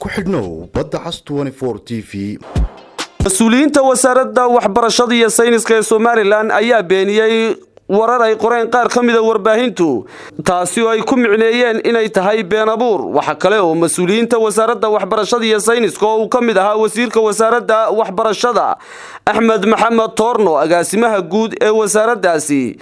Ku xidhnow Badda Cas TV. Mas-uuliyiinta Wasaaradda Waxbarashada iyo Sayniska ee Somaliland ayaa beeniyey warar ay qoreen qaar ka mida warbaahintu, taasi oo ay ku micneeyeen inay tahay been abuur. Waxa kale oo mas-uuliyiinta Wasaaradda Waxbarashada iyo Sayniska, oo uu ka mid ahaa wasiirka Wasaaradda Waxbarashada Axmed Maxamed Toorno, agaasimaha guud ee wasaaraddaasi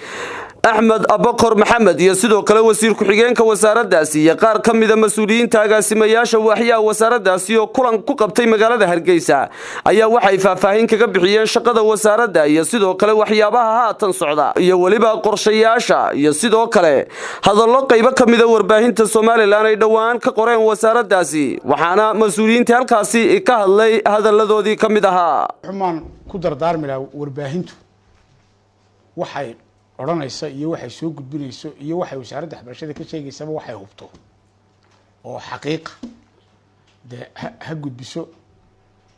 Axmed Abakor Maxamed, iyo sidoo kale wasiir ku-xigeenka wasaaraddaasi iyo qaar ka mida mas-uuliyiinta agaasimayaasha waaxyaha wasaaraddaasi oo kulan ku qabtay magaalada Hargeysa, ayaa waxay faahfaahin kaga bixiyeen shaqada wasaaradda iyo sidoo kale waxyaabaha haatan socda iyo weliba qorshayaasha, iyo sidoo kale hadallo qaybo ka mida warbaahinta Somaliland ay dhowaan ka qoreen wasaaraddaasi. Waxaana mas-uuliyiintii halkaasi ka hadlay hadalladoodii ka mid ahaa: Xumaan ku dardaarmi lahaa, warbaahintu waxay odhanaysa iyo waxay soo gudbinayso iyo waxay Wasaaradda Waxbarashada ka sheegaysaba, waxay hubto oo xaqiiqa dee ha gudbiso.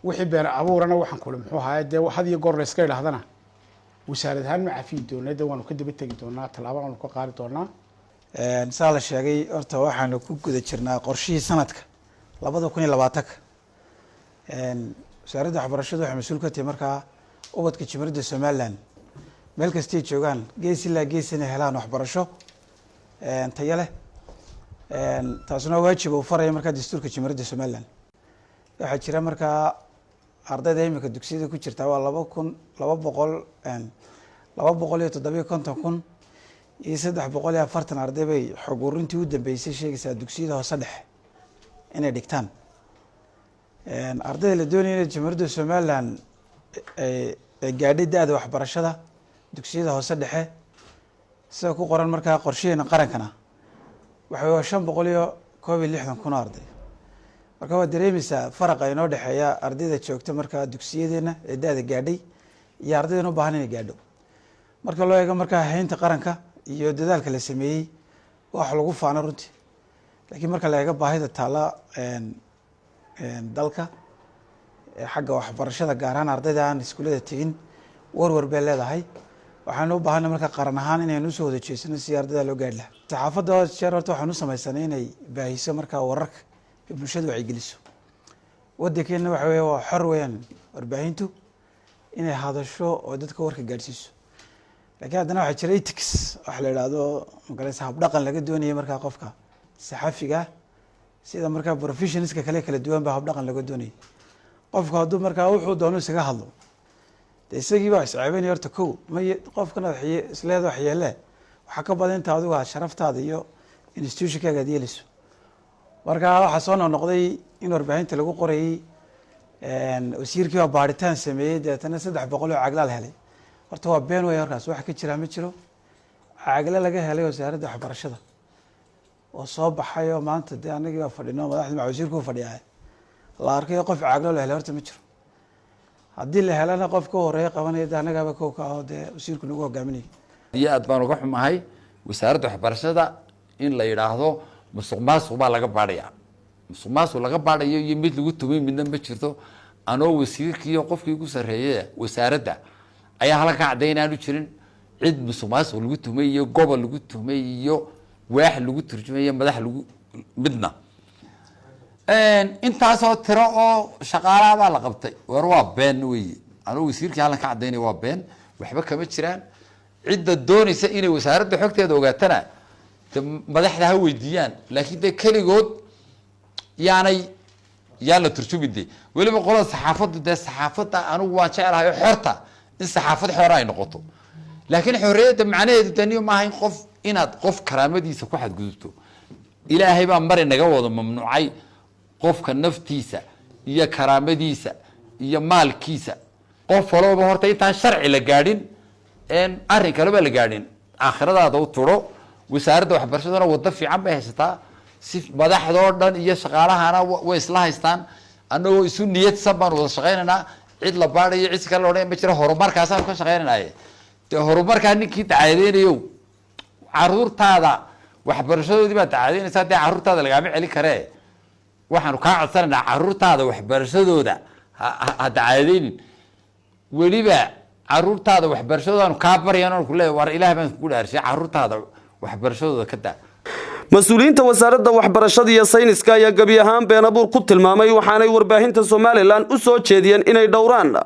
Wixii been abuurana, waxaan kule muxuu ahaay, dee had iyo goor la iska idhahdana, wasaarad ahaan ma cafiyi doonaa, de waanu ka daba tegi doonaa, tallaabo waanu ka qaadi doonaa. Saa la sheegay, horta waxaanu ku guda jirnaa qorshihii sanadka 2020-ka. Wasaaradda Waxbarashadu waxay mas-uul ka tahay markaa ubadka Jumhuuriyadda Somaliland meel kastay joogaan, gees ilaa gees, inay helaan waxbarasho tayo leh. Taasuna waajib uu faraya markaa dastuurka Jumhuuriyadda Somaliland. Waxaa jira markaa ardayda imika dugsiyada ku jirta waa laba kun laba boqol 257,340 arday bay xog ururintii u dambeysay sheegaysaa dugsiyada hoose dhexe inay dhigtaan. Ardayda la doonaya inay Jamhuuriyadda Somaliland ay gaadhay da-da waxbarashada dugsiyada hoose dhexe, sida ku qoran markaa qorshaheena qarankana, waxa waa 561,000 oo arday. Marka waad dareemeysaa faraqa inoo dhexeeya ardayda joogta markaa dugsiyadeena ee da-da gaadhay iyo ardaydan u baahan inay gaadho. Marka loo eego markaa haynta qaranka iyo dadaalka la sameeyey, wax lagu faano runtii, laakiin marka la eego baahida taalla dalka xagga waxbarashada, gaar ahaan ardayda aan iskuullada tegin, warwar bay leedahay. Waxaanu u baahanay marka qaran ahaan inaynu usoo wada jeesano si ardayda loo gaadhi lahaa. Saxaafadda jeer horta waxaan u sameysanay inay baahiso markaa wararka ee bulshada wacyigeliso. Waddankeena waxa weya waa xor weeyaan warbaahintu inay hadasho oo dadka warka gaadhsiiso, lakiin haddana waxaa jira ethics waxa la idhahdo, magaraysa, habdhaqan laga doonaya markaa qofka saxafiga, sida markaa professionska kale kala duwan ba habdhaqan laga doonaya. Qofku hadduu markaa wuxuu doono isaga hadlo, de isagii baa isceebeynaya. Horta ko may qofkan aad isleeda waxyeele, waxaa ka badan inta adigu aad sharaftaada iyo institutionkaaga aad yeeleyso. Marka waxaa soo noqnoqday in warbaahinta lagu qorayay wasiirkii baa baaritaan sameeyey, dabeetana 300 oo caglaal helay. Horta waa been wey, horkaas wax ka jiraa ma jiro. Cagle laga helay Wasaaradda Waxbarashada oo soo baxay oo maanta dee anagii baa fadhino, madaxdii ma wasiirku fadhiyaa, la arkayo qof caglo la helay horta ma jiro. Haddii la helana, qof ka horeeya qabanaya de annagaaba kow ka aho, dee wasiirku nagu hogaaminaya. Iyo aad baan uga xumahay Wasaaradda Waxbarashada in la yidhaahdo musuq maasuq baa laga baadhaya. Musuq maasuq laga baadhayo iyo mid lagu tumay midna ma jirto. Anoo wasiirkiiyo qofkii ugu sarreeyay wasaaradda ayaa halkan ka cadday inaanu jirin cid musuq maasuq lagu tumay iyo gobol lagu tumay iyo waax lagu turjumay, madax lagu midna. Intaasoo tiro oo shaqaalaha baa la qabtay, war waa been wey. Anuu wasiirkii halkan ka caddaynaya, waa been, waxba kama jiraan. Cidda doonaysa inay wasaaradda xogteeda ogaatana de madaxda ha weydiiyaan, laakiin dee keligood yaanay yaan la turjumi. De weliba qolada saxaafaddu, dee saxaafadda anigu waan jeclahay oo xorta in saxaafad xora ay noqoto, laakiin xorriyadda macnaheedu daniyo maaha in qof inaad qof karaamadiisa ku xadgudubto. Ilaahay baa mari naga wada mamnuucay qofka naftiisa iyo karaamadiisa iyo maalkiisa. Qof walooba horta intaan sharci la gaadhin, arrin kaleba la gaadhin, aakhiradaada u turo. Wasaaradda Waxbarashaduna waddo fiican bay haysataa, si madaxdoo dhan iyo shaqaalahana way isla haystaan. Annagoo isu niyadsan baan wada shaqaynaynaa. Cid la baadayo, cid kale la odhanaya ma jira. Horumarkaasaanu ka shaqaynaynaye, dee horumarkaa ninkii dacaadeynayo, caruurtaada waxbarashadoodii baad dacadeynaysaa, dee caruurtaada lagaama celin karee. Waxaanu kaa codsanaynaa caruurtaada waxbarashadooda ha dacaadeynin. Weliba caruurtaada waxbarashadoodaanu kaa baryan, ku leeya, war Ilaah baan kugu dhaarshay, caruurtaada waxbarashadooda ka daa. Mas-uuliyiinta wasaaradda waxbarashada iyo sayniska ayaa gebi ahaan been abuur ku tilmaamay, waxaanay warbaahinta Somalilan u soo jeediyeen inay dhowraan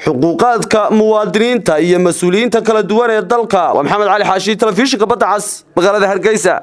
xuquuqaadka muwaadiniinta iyo mas-uuliyiinta kala duwan ee dalka. Waa Maxamed Cali Xaashi, telefishinka Badda Cas, magaalada Hargeysa.